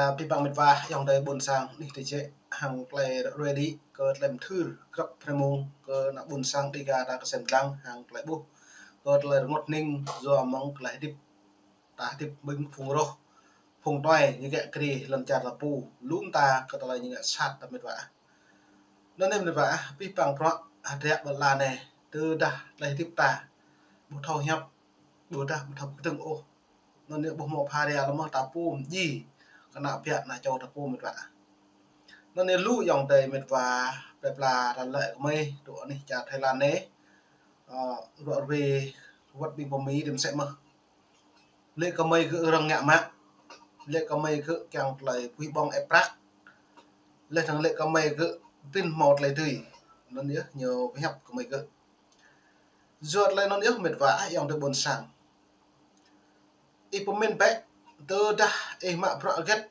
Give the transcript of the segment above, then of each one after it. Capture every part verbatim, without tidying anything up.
Abih bang met wa ayŏng adơi ƀôn sang anih tơjĕ, hăng tơlơi ready kơ tơlơi mthưr grăp hrơi mông kơ ană ƀôn sang Dêga ta kơsem dlăng, hăng tơlơi ƀuh kơ tơlơi rơngot hning yua mơ̆ng tơlơi hơdip. Ta hơdip ƀing phung rŏh, phung tuai, ñu gĕ kri lŏn čar ta pô, lŏm ta kơ tơlơi ñu gĕ sat ta met wa. Anŭn yơh met wa, abih bang bruă hơdră ƀơi lŏn anai, tơdah tơlơi hơdip ta ƀu thâo hiăp, ƀu dah ƀu thâo kơdơ̆ng ôh. Anŭn yơh ƀu hmâo pha ria lơmơ̆ ta pô mơji kơ ană ƀiă ană čô ta pô met wa. Anŭn yơh lu ayŏng adơi met wa, plơi pla ta lĕ kơmơi dŏ anih čar Thái Lan anai, ơ, ruă ruê wơ̆t ƀing pơmĭn rĭm sĕ mơ̆. Lĕ kơmơi gơ̆ rơ̆ng ngă mă. Lĕ kơmơi gơ̆ kiăng tơlơi pui ƀơ̆ng ĕp prăk. Lĕ thăng lĕ kơmơi gơ̆ pĭn hmâo tơlơi tui. Anŭn yơh ñu pơhiăp kơmơi gơ̆. Yua tơlơi anŭn yơh met wa ayŏng adơi ƀôn sang. Ih pơmĭn bĕ, tơdah ih mă bruă hơget,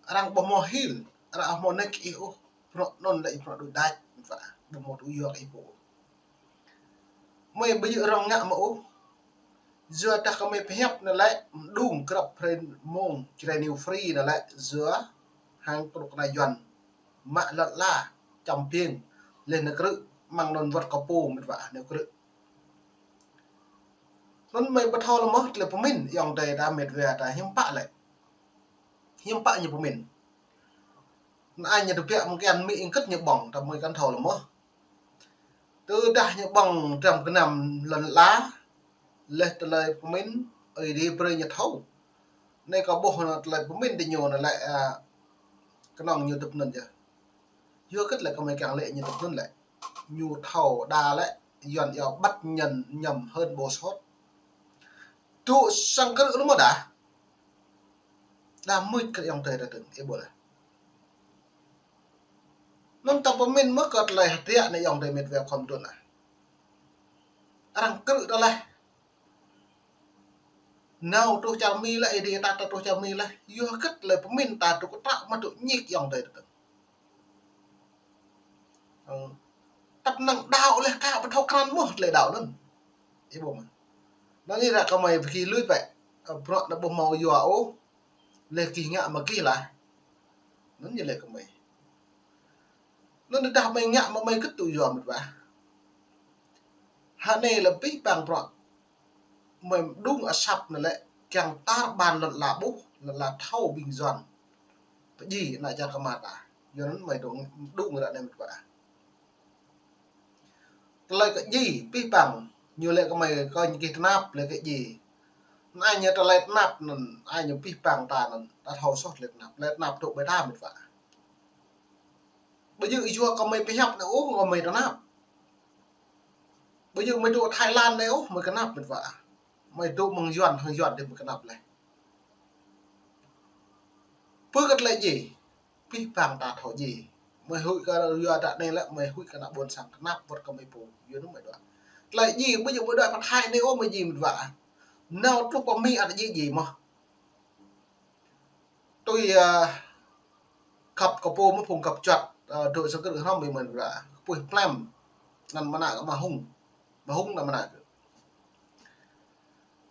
arăng ƀu hmâo hil, arăng ƀu hmâo nĕk ih ôh, bruă anŭn lĕ ih bruă đôč đač, met wa, ƀu hmâo tŭ yua kơ ih pô. Mơi ƀu djơ̆ rơ̆ng ngă mơ̆ ôh. Yua dah kơmơi pơhiăp anai lĕ, mơđung grăp hrơi mông Jrai New Free anai lĕ, yua hăng kơnuk kơna Yuan mă lŏn ala, čăm piêng, leh nao krư̆, mơ̆ng anŭn wơ̆t kơ pô met wa nao krư̆. Anŭn mơi ƀu thâo lơmơ̆ tơlơi pơmĭn ayŏng adơi ta met wa ta hiư̆m pă lĕ. Hiư̆m pă ñu pơmĭn. Anai ñu tơbiă mơ̆ng kian mĭ ing kơ̆t ñu ƀơ̆ng, ta mơi kăn thâo lơmơ̆. Tơdah ñu ƀơ̆ng trăm gơnam lŏn ala, leh tơlơi pơmĭn, Ơi Adai brơi ñu thâo. Anai kâo ƀuh tơlơi pơmĭn tơ ñu anai lĕ, a, kơnơ̆ng ñu tŭp anŭn yơh. Yua hơget lĕ kơmơi kiăng lĕ ñu tŭp anŭn lĕ. Ñu thâo đa lĕ, Yuan yơh bắt nhân nhầm hơn bộ sốt. Dŏ sang krư̆ lơmơ̆ đa. Đa mưč kơ ayŏng adơi ta tơ̆ng, ih ƀuh lĕ. Anŭn ta pơmĭn mơ̆ kơ tơlơi hơdră anai ayŏng adơi met wa khŏm tŭ anai. Arăng krư̆ ta leh. Nao truh čar Mi lĕ, ih dih ta ta truh čar Mi lĕ. Yua hơget tơlơi pơmĭn ta dŏ kơtrâo mă dŏ ñik ayŏng adơi ta tơ̆ng. Ơ, tăp năng đaŏ leh ka ƀu thâo krăn mơ̆ tơlơi đaŏ anŭn. Ih ƀuh mơ̆. Anŭn yơh ră kơmơi pơki lui bĕ. Ơ, bruă anŭn ƀu hmâo yua ôh. Leh gih ngă mă gih lah. Anŭn yơh lĕ kơmơi. Anŭn tơdah mơi ngă mă mơi kơ̆t tŭ yua met wa. Hă anai lĕ abih bang bruă. Mơi mơđung asăp anai lĕ kiăng tar ƀan lŏn ala ƀuh, lŏn ala thâo ƀing Yuan. Pơdjai ană čar kơmar ta. Yua anŭn mơi dŏ mơđung ră anai met wa. Tơlơi kơ djai, abih bang, ñu lĕ kơmơi kơ ñu gih tơnap, lĕ kơ djai. Anai ñu tơlơi tơnap anŭn, anai ñu abih bang ta anŭn, ta thâo soh tơlơi tơnap, tơlơi tơnap dŏ ƀơi ta met wa. Ƀu djơ̆ yua kơmơi pơhiăp anai ôh, kơmơi tơnap. Ƀu djơ̆ mơi dŏ Thái Lan anai ôh, mơi tơnap met wa. Mơi dŏ mơ̆ng Yuan, hăng Yuan dih mơi tơnap leh. Pơ kơ tơlơi djai. Abih bang ta thâo djai. Mơi huĭ kơ yua dah anai lĕ, mơi huĭ kơ ană ƀôn sang tơnap wơ̆t kơ mơi pô. Yua anŭn mơi đuaĭ. Tơlơi djai, ƀu djơ̆ mơi đuaĭ pơthai anai ôh, mơi djai met wa. Nao truh pơ Mi ăt djai djai mơ̆. Tui, ơ, kăp kơ pô mơ̆ phung kăp čuăt, ơ, dŏ sang krư̆ hrŏm mơi met wa. Puih plem. Anăn mơnă kơ Mahung. Mahung anăn mơnă kơ.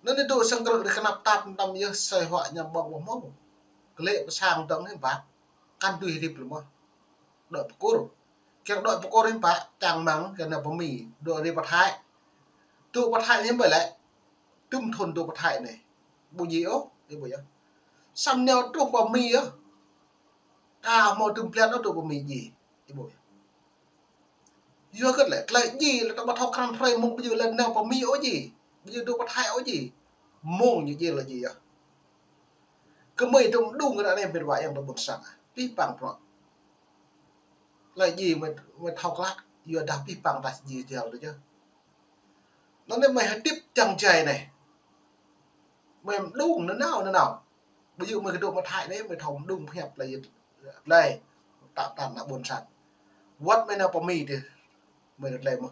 Anŭn dŏ sang krư̆ rĭ kơnăp tap tăm yơh sơi huă ñăm ƀơ̆ng ƀu hmâo. Klĕ pơ sang dơ̆ng hiư̆m pă. Kăn tui hơdip lơmơ̆. Dŏ pơkŭr. Kiăng dŏ pơkŭr hiư̆m pă, čang mơ̆ng kơ nao pơ Mi, dŏ rĭ pơthai. Dŏ pơthai anai hiư̆m pă lĕ. Tŭm thŭn dŏ pơthai anai. Ƀu djai ôh, ih ƀuh yơh. Samơ̆ nao truh pơ Mi yơh. Ka hmâo tŭm blan ôh dŏ pơ Mi djai. Ih ƀuh yơh. Yua hơget lĕ, tơlơi djai lĕ ta ƀu thâo krăn hrơi mông ƀu djơ̆ lĕ nao pơ Mi ôh djai. Ƀu djơ̆ dŏ pơthai ôh djai. Mông ñu djai lĕ djai yơh. Kơmơi dŏ mơđung ră anai met wa ayŏng adơi ƀôn sang. Abih bang bruă. Tơlơi djai mơi, mơi thâo klă, yua dah abih bang ta djai jal tơ yơh. Anŭn anai mơi hơdip čang jai anai. Mơi mơđung nanao nanao. Ƀu djơ̆ mơi kơ dŏ pơthai anai, mơi thâo mơđung pơhiăp tơlơi, tơlơi. Tap tăn ană ƀôn sang. Wơ̆t mơi nao pơ Mi dih. Mơi rơtlê mơ̆.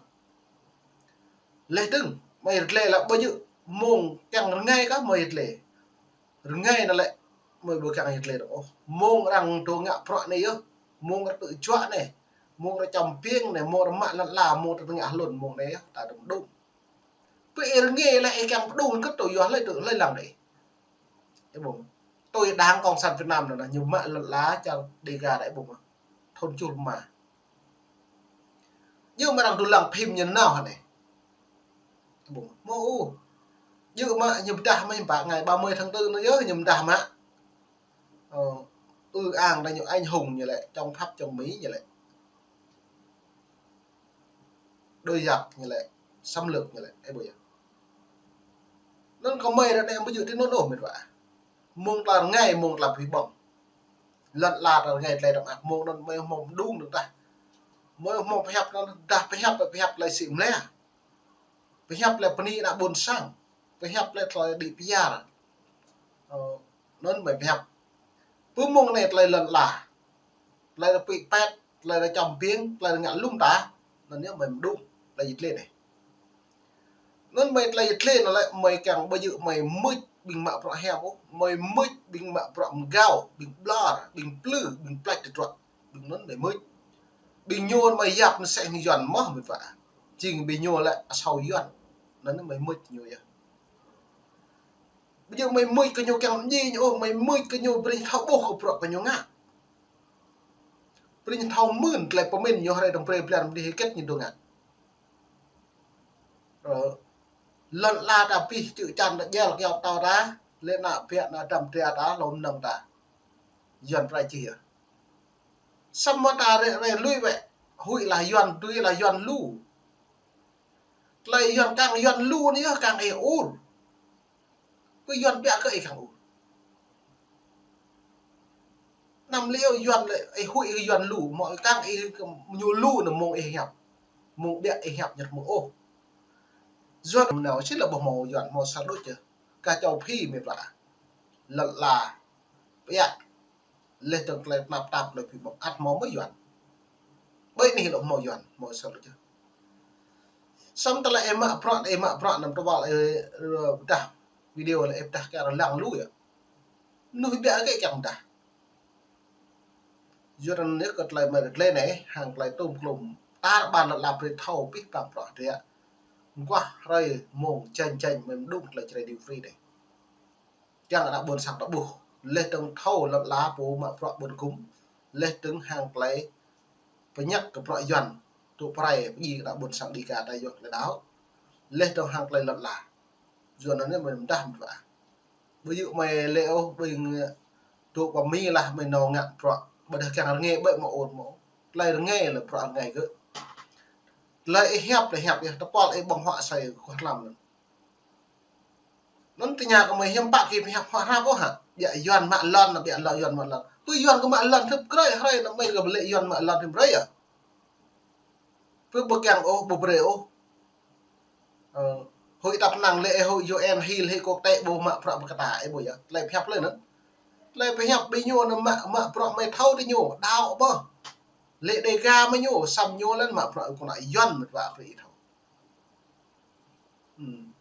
Leh dơ̆ng, mơi rơtlê lă ƀu djơ̆ mông kiăng rơngai kah mơi rơtlê. Rơngai anŭn lĕ, mơi ƀu kiăng rơtlê dơ̆ng ôh. Mông arăng dŏ ngă bruă anai yơh. Mông arăng tŭ juă anai. Mông arăng čăm piêng anai, mông arăng mă lŏn ala, mông arăng tơngă hlŭn, mông anai yơh, ta dŏ mơđung. Pơ ih rơngai lĕ ih kiăng pơđung kơ tŭ yua hlơi tŭ hlơi lăng đơi. Ih ƀuh. Tui đảng Cộng sản Việt Nam anŭn, ñu mă lŏn ala čar Đêga đơi ƀu mă. Thun čuh mă. Ñu mă arăng dŏ lăng phim ñu nao hă anai. Ƀu mă. Mơ̆ ôh. Ñu mă ñu pơdah mơ̆ ba ngày ba mươi tháng tư anŭn yơh ñu pơdah mă. Ơ, ư ang đơi ñu anh hùng ñu lĕ, chống Pháp chống Mỹ ñu lĕ. Đối giặc ñu lĕ, xâm lược ñu lĕ, ơ ƀu yơh. Anŭn kơ mơi ră anai ƀu djơ̆ tui anŭn ôh mĕt wa. Mơ̆ng tơlơi rơngai, mơ̆ng tơlơi pơhiăp ƀơ̆ng. Lŏn ala tơlơi rơngai tơlơi tơmă, mơ̆ng anŭn mơi hmâo mơđung anŭn tah. Mơi hmâo pơhiăp anŭn, dah pơhiăp, pơhiăp tơlơi sĭ mơlĕ. Pơhiăp tơlơi bơni ană ƀôn sang. Pơhiăp tơlơi, tơlơi đĭ pơyar. Ơ, anŭn mơi pơhiăp. Pơ mơ̆ng anai tơlơi lŏn ala. Tơlơi rơpĭ pĕt, tơlơi rơčăm ƀing, tơlơi rơngă lŏm ta. Anŭn yơh mơi mơđung, tơlơi yit lĕ anai. Anŭn mơi tơlơi yit lĕ anŭn lĕ mơi kiăng ƀu djơ̆ mơi mưč ƀing mă bruă hiam ôh, mơi mưč ƀing mă bruă mơgao, ƀing ƀlŏr, ƀing plư, ƀing plač tơdruă. Ƀing anŭn mơi mưč. Ƀing ñu mơi yap mơsĕh hăng Yuan mơ̆ mĕt wa. Jing ƀing ñu lĕ asâo Yuan. Anŭn mơi mưč ñu yơh. Ƀu djơ̆ mơi mưč kơ ñu kiăng mơñi ñu ôh, mơi mưč kơ ñu brơi ñu thâo ƀuh kơ bruă kơ ñu ngă. Brơi ñu thâo mưn tơlơi pơmĭn ñu hrơi dong brơi blan mơdih hơget ñu dŏ ngă. Ơ, lŏn ala ta pih čư̆ čan ta djel kơyâo pơtâo ta, lĕ ană ƀiă ană dăm dra ta, lŏm nơ̆ng ta. Yuan prai čih yơh. Samơ̆ ta rai, rai lui wĕ, huĭ lah Yuan, tui lah Yuan lu. Tơlơi Yuan kang Yuan lu anai yơh kang ih ur. Kơ Yuan biă kơ ih kang ur. Anăm lĕ ôh Yuan lĕ, ih huĭ kơ Yuan lu, mơ̆ kang ih kơ ñu lu anŭn mơ̆ng ih hiăp. Mơ̆ng biă ih hiăp ñăt mơ̆ ôh. Yuan nao či lĕ ƀu hmâo Yuan hmâo sa đôč yơh. Kơ čô phi mĕt wa. Lŏn ala. Biă. Leh dơ̆ng tơlơi tơnap tap tơlơi phi ƀơ̆ng ăt hmâo mơ̆ Yuan. Ƀơi anai lŏ hmâo Yuan, hmâo sa đôč yơh. Samơ̆ tơlơi ih mă bruă, ih mă bruă anăm tơwal, ơ, ơ, pơdah video lĕ ih pơdah kơ arăng lăng lu yơh. Mơnuih biă kơ kiăng pơdah. Yua anŭn yơh kơ tơlơi mơi rơglê anai, hăng tơlơi tôm klôm. Tar ƀan lŏn ala brơi thâo pih păng bruă hơdră. Mơguah hrơi mông janh janh mơi mơđung tơlơi Jrai Due Free anai. Kiăng ană ƀôn sang ta ƀuh. Leh dơ̆ng thâo lŏn ala pô mă bruă ƀôn gum. Leh dơ̆ng hăng tơlơi pơñăk kơ bruă Yuan. Tŭ prai pơdjai kơ ană ƀôn sang Đêga ta yua tơlơi đaŏ. Leh dơ̆ng hăng tơlơi lŏn ala. Yua anŭn yơh mơi pơdah mơ̆ wa. Ƀu djơ̆ mơi lĕ ôh, ƀing dŏ pơ Mi lah mơi nao ngă bruă. Ƀôdah kiăng rơngai ƀơi mơ̆ ur mơ̆. Tơlơi rơngai lĕ bruă rơngai gơ̆. Tơlơi ih hiăp, tơlơi hiăp yơh, tơpul ih ƀơ̆ng huă asơi kơkuh tlam anŭn. Anŭn tơña kơ mơi hiư̆m pă kơ pơhiăp huă hrăp ôh hă. Biă Yuan mă lŏn, biă lŏn Yuan mă lŏn. Pơ Yuan kơ mă lŏn hrup krơi hrơi anŭn mơi kơ ƀu lĕ Yuan mă lŏn hrup hrơi yơh. Pơ ƀu kiăng ôh, ƀu brơi ôh. Ơ, hơi tap năng lĕ hơi U N hil hơi quốc tế ƀu mă bruă ƀu kơta, ơ ƀu yơh. Tơlơi pơhiăp lĕ anŭn. Tơlơi pơhiăp ƀing ñu anŭn mă, mă bruă mơi thâo tơ ñu, đaŏ ƀơ̆. Lĕ Đêga mơ̆ ñu, samơ̆ ñu lĕ mă bruă kơ ană Yuan mơ̆ wa brơi ih thâo. Hmm.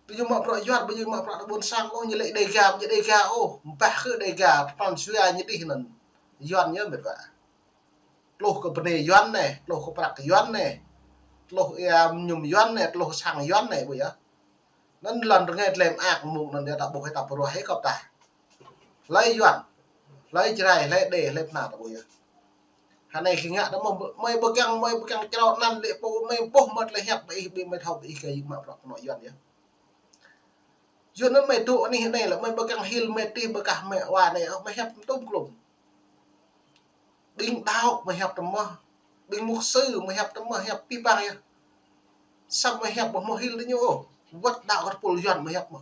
Ƀu djơ̆ mă bruă Yuan, ƀu djơ̆ mă bruă ană ƀôn sang ôh, ñu lĕ Đêga, ƀu djơ̆ Đêga ôh, ƀah kơ Đêga, tơpăn sua ñu dih anŭn. Yuan yơh mĕt wa. Tơluh kơ bơnai Yuan anai, tơluh kơ prăk Yuan anai, tơluh ia mơñum Yuan anai, tơluh kơ sang Yuan anai, ƀu yơh. Anŭn lŏn rơngai tơlơi mơak mơ̆ng anŭn yơh ta ƀuh, ta pơruah hĭ kơp ta. Hlơi Yuan, hlơi Jrai, hlơi Đê, hlơi Bơhnar ta ƀuh yơh. Hơnai kơ ngă ta mơ̆, mơi ƀu kiăng, mơi ƀu kiăng črâo anăn lĕ pô, mơi ƀuh mơ̆ tơlơi hiăp ƀing ih, mơi thâo ƀing ih kơ mă bruă kơ ană Yuan yơh. Yua anŭn mơi dŏ anih anai lĕ mơi ƀu kiăng hil mơi tih ƀu kah mơi wa anai, mơi hiăp tôm klôm. Ƀing đaŏ mơi hiăp tơmơ̆. Ƀing mục sư mơi hiăp tơmơ̆, hiăp pih păng yơh. Samơ̆ mơi hiăp ƀu hmâo hil tơ ñu ôh. Wơ̆t đaŏ kơ tơpul Yuan mơi hiăp mơ̆.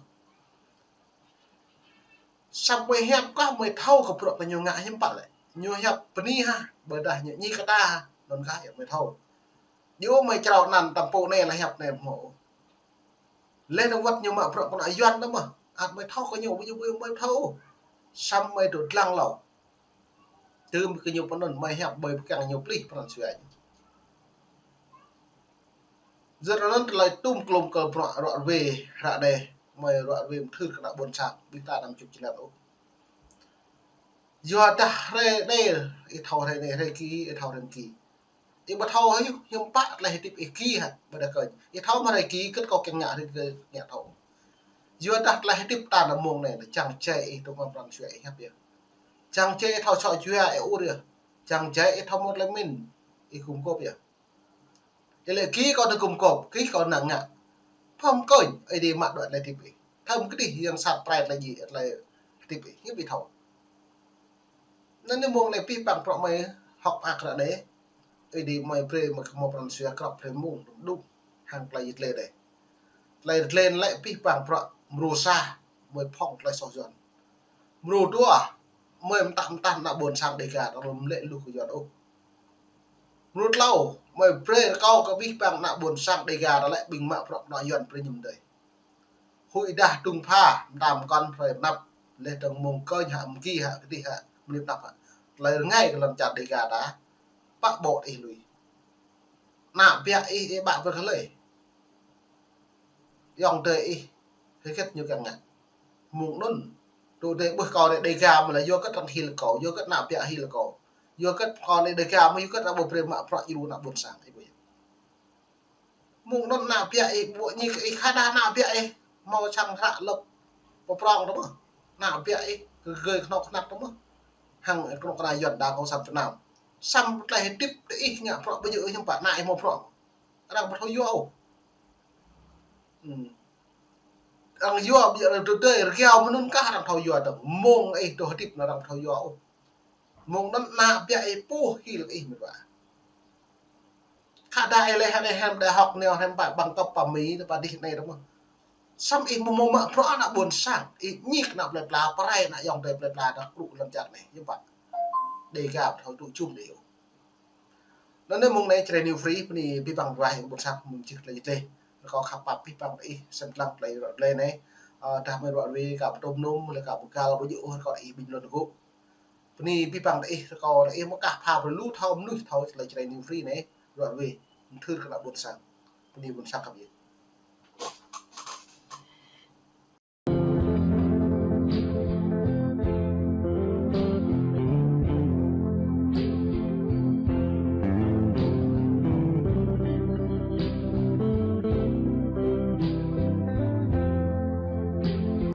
Samơ̆ mơi hiăp kah mơi thâo kơ bruă kơ ñu ngă hiư̆m pă lĕ. Ñu hiăp bơni hă, ƀôdah ñu ñi kơ ta hă, anŭn kah yơh mơi thâo. Yua mơi črâo anăn tơm pô anai lĕ hiăp anai ƀu hmâo ôh. Leh anŭn wơ̆t ñu mă bruă kơ ană Yuan tơ mơ̆. Ăt mơi thâo kơ ñu, ƀu djơ̆ ƀu mơi thâo ôh. Samơ̆ mơi dŏ dlăng hlâo. Tơm kơ ñu pơ anŭn mơi hiăp ƀơi pơkăng ñu plih pran jua ñu. Yua anŭn tơlơi tôm klôm kơ bruă ruă rơwe hră anai. Mơi ruă rơwe mơthưr kơ ană ƀôn sang, ƀing ta anăm čŭk či lăp ôh. Yua dah hrơi anai, ih thâo hrơi anai, hrơi ki, ih thâo hrơi ki. Ih ƀu thâo hă, hiư̆m pă tơlơi hơdip ih ki hă, ƀôdah kơ. Ih thâo mơ̆ hrơi ki, kơ̆t kâo kiăng ngă hrơi ki ngă thâo. Yua dah tơlơi hơdip ta ană mông anai, čang jai ih tŭ mă pran jua ih hiăp yơh. Čang jai ih thâo čŏk jua ih ur yơh. Čang jai ih thâo mŭt lĕ min ih gum gôp yơh. Ih lĕ gih kâo tơ gum gôp, gih kâo năng ngă. Phŏm kơnh, Ơi Adai mă đuaĭ tơlơi hơdip ih. Thâo mơ̆ng kơdih yang sat prai tơlơi djai, tơlơi hơdip ih, hiăp ih thâo. Anŭn anai mông anai pih pang prŏ mơi hŏk ak ră anai. Ơi Adai mơi brơi mơi kơ mâo pran jua krăp brơi mông đŭm đŭm hăng tơlơi yit lĕ đei. Tơlơi yit lĕ lĕ pih pang prŏ mrô sa mơi phŏng tơlơi soh Yuan. Mrô dua mơi mơtă mơtă ană ƀôn sang Dega ta lŏm lĕ luh kơ Yuan ôh. Mrô tlâo mơi brơi rơkâo kơ pih pang ană ƀôn sang Dega ta lĕ ƀing mă prŏ ană Yuan brơi ñu mơdơi. Huĭ dah dŭng pha, mơtam kŏn hrơi mơnăp, leh dơ̆ng mông kơnh hă, mơgi hă, kơdih hă, mơnit mơnăp hă. Tơlơi rơngai kơ lŏn čar Dega ta, pă ƀô̆ ih lui. Ană biă ih, ih ƀă brơi kơ hlơi. Ayŏng adơi ih, hơget ñu kiăng ngă. Mông anŭn, tŭ dêh ƀuh kâo anai Dega mơ̆ lĕ, yua hơget arăng hil kâo, yua hơget ană biă hil kâo. Yua hơget kâo anai Dega mơ̆, yua hơget arăng ƀu brơi mă prŏ djru ană ƀôn sang, ih ƀuh. Mông anŭn ană biă ih, ƀu ñik ih, khă dah ană biă ih, hmâo čang hră lŏk pơprŏng tơ mơ̆. Ană biă ih, gơgơi kơnŏk kơnăk tơ mơ̆. Hăng kơnuk kơna Yuan Đảng Cộng sản Việt Nam. Samơ̆ tơlơi hơdip tơ ih ngă prŏ ƀu djơ̆ ih hiư̆m pă ană ih hmâo prŏ. Arăng ƀu thâo yua ôh. Hmm. Arăng yua ƀu djơ̆ arăng tơdơi, rơgao mơnŭn kah arăng thâo yua tơ. Mông ih tơ hơdip anŭn arăng ƀu thâo yua ôh. Mông anŭn ană biă ih pô hil ih mơ̆n wa. Khă dah ih lĕ hơnai hăm đại học nao hăm pă bằng cấp pă Mi, pă dih anai tơ mơ̆. Samơ̆ ih mơ̆ mơ̆ mă prŏ ană ƀôn sang, ih ñik ană plơi pla, pơrai ană ayŏng adơi plơi pla dah krŭ lŏn čar anai, hiư̆m pă. Dega ƀu thâo tŭ jum đei ôh. Anŭn anai mông anai Jrai New Free, bơni pih pang ruai ƀôn sang mơ̆ng čih tơlơi yit lĕ. Rơkâo khăp pap pih pang ih, sem lăng tơlơi ră lĕ anai. Ơ, dah mơi ră ruai ka pơtôm nôm, lĕ ka pơgal, ƀu djơ̆ ôh rơkâo ih bình luận gô. Bơni pih pang ih, rơkâo ih mơ̆ kah pha brơi lu thâo mơnuih thâo tơlơi Jrai New Free anai, ră ruai, mơthưr kơ ană ƀôn sang. Bơni ƀôn sang khăp yơh.